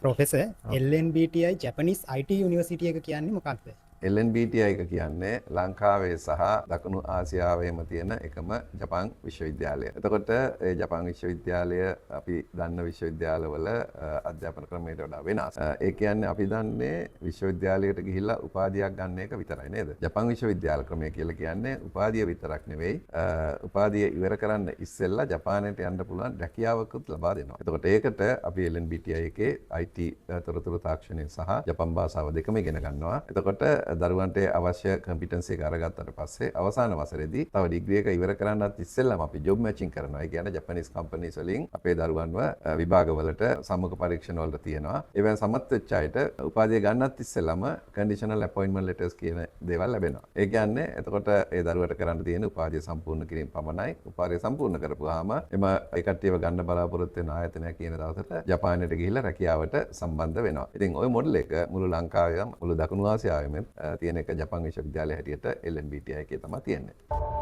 Professor, LNBTI Japanese IT university එක කියන්නේ මොකක්ද? LNBTI එක කියන්නේ ලංකාවේ සහ දකුණු ආසියාවේම තියෙන එකම ජපන් විශ්වවිද්‍යාලය. එතකොට ඒ ජපන් විශ්වවිද්‍යාලය අපි දන්න විශ්වවිද්‍යාලවල අධ්‍යාපන ක්‍රමයට වඩා වෙනස්. ඒ කියන්නේ අපි දන්නේ විශ්වවිද්‍යාලයට ගිහිල්ලා උපාධියක් ගන්න එක විතරයි නේද? ජපන් විශ්වවිද්‍යාල ක්‍රමය කියලා කියන්නේ උපාධිය විතරක් නෙවෙයි, උපාධිය ඉවර කරන්න ඉස්සෙල්ලා ජපානයට යන්න පුළුවන් රැකියාවකුත් ලබා දෙනවා. එතකොට ඒකට අපි LNBTI එකේ IT තොරතුරු තාක්ෂණය සහ ජපන් භාෂාව දෙකම ඉගෙන ගන්නවා. එතකොට දරුවන්ට අවශ්‍ය කම්පිටන්සි එක අරගත්තට පස්සේ අවසාන වසරේදී තව ඩිග්‍රී එක ඉවර කරන්නත් ඉස්සෙල්ලාම අපි ජොබ් මැචින් කරනවා. ඒ කියන්නේ ජපනීස් කම්පනීස් වලින් අපේ දරුවන්ව විභාගවලට, සම්මුඛ පරීක්ෂණ වලට තියනවා. ඒවෙන් සමත් වෙච්ච අයට උපාධිය ගන්නත් ඉස්සෙල්ලාම කන්ඩිෂනල් ඇපොයින්ට්මන්ට් ලෙටර්ස් කියන දේවල් ලැබෙනවා. ඒ කියන්නේ එතකොට ඒ දරුවට කරන්න තියෙන උපාධිය සම්පූර්ණ කිරීම පමණයි. උපාධිය සම්පූර්ණ කරපුවාම එම ඒ කට්ටියව ගන්න බලාපොරොත්තු වෙන ආයතනයක් කියන දවසට ජපානයට ගිහිල්ලා රැකියාවට සම්බන්ධ වෙනවා. ඉතින් ඔය මොඩල් එක මුළු ලංකාවෙම, මුළු දකුණු ආසියාවෙම තියෙන එක ජපන් විශ්වවිද්‍යාලය හැටියට LNBTI එකේ තමයි තියෙන්නේ.